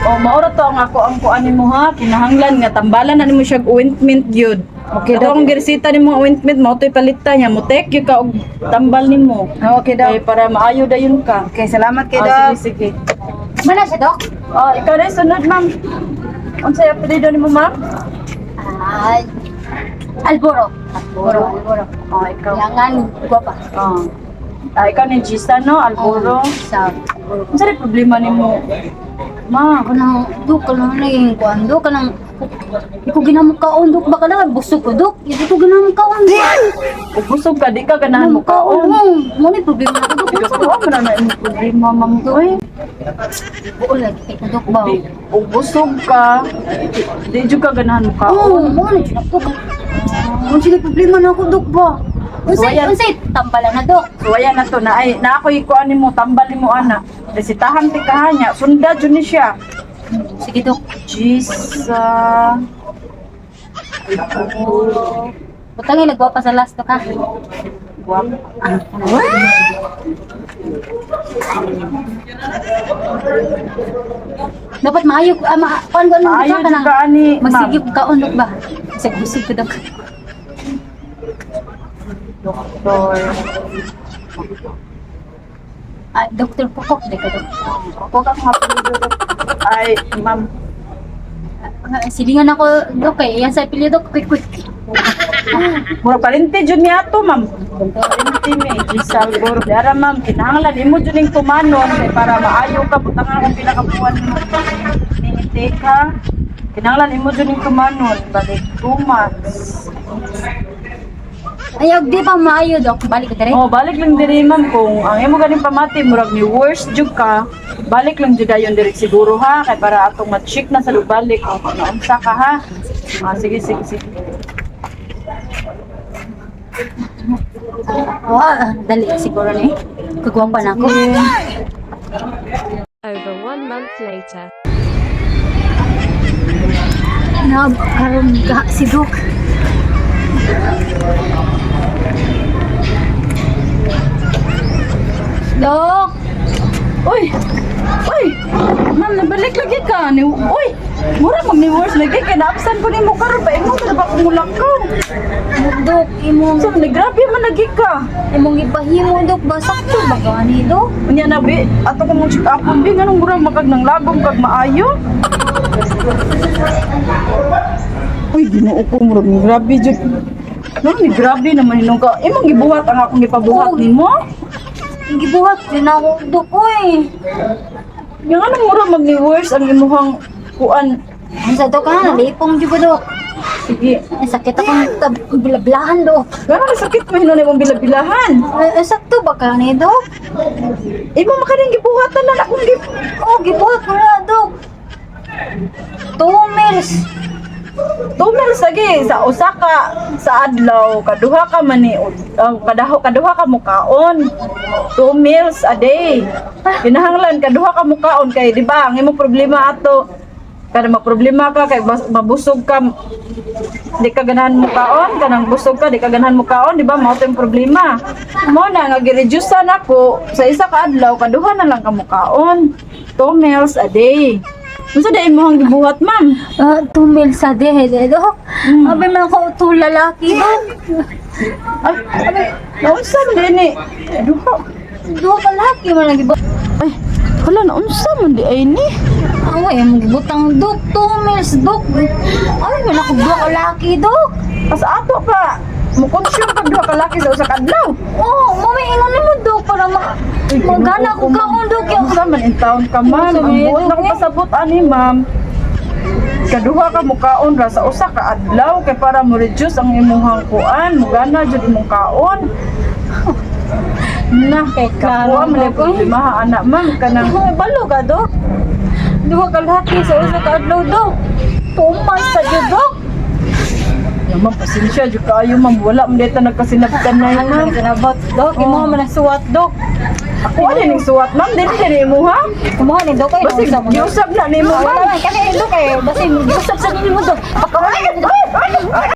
O maura to ang ako ang kuan nimo ha, kinahanglan nga tambalan na nimo siya og ointment gyud. Okay, Ito Dok. ang giresita nimo nga ointment mao to'y palitan niya, mo take gyud ka og tambal nimo. Okay, Dok. Kay para maayo dayon ka. Okay, salamat kay Ah, Dok. sige, sige. Mana siya, Dok? Oh, ikaw na yung sunod, ma'am. Unsay apelyido nimo, ma'am? Ah, Alboro. Alboro, Alboro. Oh, ikaw. Yangan, gwapa. Oh. Ah, ikaw ni Gisa, no? Alboro. Sa Alboro. Unsa rin problema nimo? Ma, Ako nang, Dok, kanang naging kuan, Dok, kanang, di ko ginamukaon, Dok, baka lang, busog ko, Dok. Di ko ginamukaon, Dok. ug busog ka, di ka ganahan mo kaon. Mo ni problema na ko, Dok. Ikaw ko man na imong problema, ma'am. Uy, Buo lagi kay ko, Dok, ba? di, ug busog ka, di jud ka ganahan mo kaon. Oo, mo na jud ako. Mo sila problema na ako, Dok, ba? Unsay, Ayan. unsay tambala na, Dok? So ayan na to na ay na ako ikuan nimo tambal nimo ana. Resitahan ti kahanya, sunda jud ni siya. Sige, Dok. Gisa. Butang yung nagwapa sa last, Dok, ha? Guwap. Dapat maayo, ah, ma, kuan ko, ano, Maayo ka jud nang, ka ani, ma'am. magsige kaon, Dok, ba? Sa busog ko, Dok. Doktor. Ah, Dr. Pukok, di ka, Dok. Ako ka nga apelyido, Dok. Ay, ma'am. Ah, silingan ako, Dok, eh. Yan sa apelyido, Dok. Quick, quick. Mura parinti jud ni ato, ma'am. Parinti mi, Gisa Alboro. Dara, ma'am, kinahanglan imo jud ning tumanon kay para maayo ka butangan kung pila ka buwan mo. Ni ka. Kinahanglan imo jud ning tumanon balik 2 months. Ayaw, di pa maayo, Dok. Balik ka dire. Oh, balik lang diri ma'am kung ang imo ganing pamati murag ni worst jud ka. Balik lang jud dayon diri siguro ha kay para atong ma-check na sa lubalik kung naunsa ka ha. Ah, sige sige sige. Oh, ah, dali siguro ni. Kagwapa na ako. Over one month later. Na, karon ga si Dok. Dok! Uy! Uy! Ma'am, nabalik lagi ka. Ni, uy! Mura mag ni worst lagi kay naabsan ko nimo karon ba imo ka ba kung mulakaw. Dok, imong So, ni grabe man lagi ka. imong gipahimo, Dok, ba sakto ba gani, Dok? Unya na bi, ato ko mong check up bi nganong mura makag nang lagom kag maayo. Uy, Ginoo ko murag ni grabe jud. No, ni grabe naman hinong ka. Imong gibuhat ang akong gipabuhat Oo. nimo. Gibuhat din ako, Dok, oy. Nga nganong mura mag ni worst ang imuhang kuan. Unsa Dok ha? Lipong jud ko, Dok. Sige. Ay, sakit akong bilablahan, Dok. Gano'n sakit mo hinon imong bilabilahan. Ay, ay, sakto ba ka ni, Dok? Imo makaning gibuhatan na akong gip. Oh, gibuhat ko na, Dok. 2 meals. Tumel lagi sa usa ka sa adlaw kaduha ka man ni kadaho kaduha ka mukaon. 2 meals a day. Kinahanglan kaduha ka mukaon kay di ba ang imong problema ato kada maproblema ka kay mabusog ka di ka ganahan mukaon kanang busog ka di ka ganahan mukaon di ba mao to yung problema mo na nga gi-reducean ako sa isa ka adlaw kaduha na lang ka mukaon 2 meals a day. Unsa day imong gibuhat, ma'am? Ah, 2 meals sa day, eh, Dok. Abi man ako two lalaki, Dok. Ay, ay, naunsa man din eh. Duha. Duha ka lalaki man ang gibuhat. Ay, wala, naunsa man di ay ni. Ay, ang gibutang, Dok. 2 meals, Dok. Ay, man ako duha ka lalaki, Dok. Pas ato pa, mo-consume pag duha ka laki sa usa ka adlaw. Oh, mami, ingon nimo, Dok, para ma magana ko kaon, Dok. Unsa man in town ka, ma'am. Unsa Ang man, buot na Dok, ko eh? pasabot ani, ma'am. Kaduha ka mukaon ra sa usa ka adlaw kay para mo reduce ang imuhang kuan, mugana jud imong kaon. Na, Kay klaro, kakuha man Dok, eh. problema ha, anak, ma'am, kanang Ay, balo ka, Dok. Duha ka lalaki sa usa ka adlaw, Dok. 2 months pa jud, Dok. Ya, ma'am, pasensya jud kaayo, ma'am. Wala man dito nagkasinabtan na yun, ma'am. Sinabot, Dok. Imo man ang suwat, Dok. Ako ano ning suwat, ma'am? Dili dili mo ha? Kumuha ni Dok ay Basig giusab na nimo, Wala ma'am. man kani Dok eh. Basig giusab sa nimo, Dok. Pagka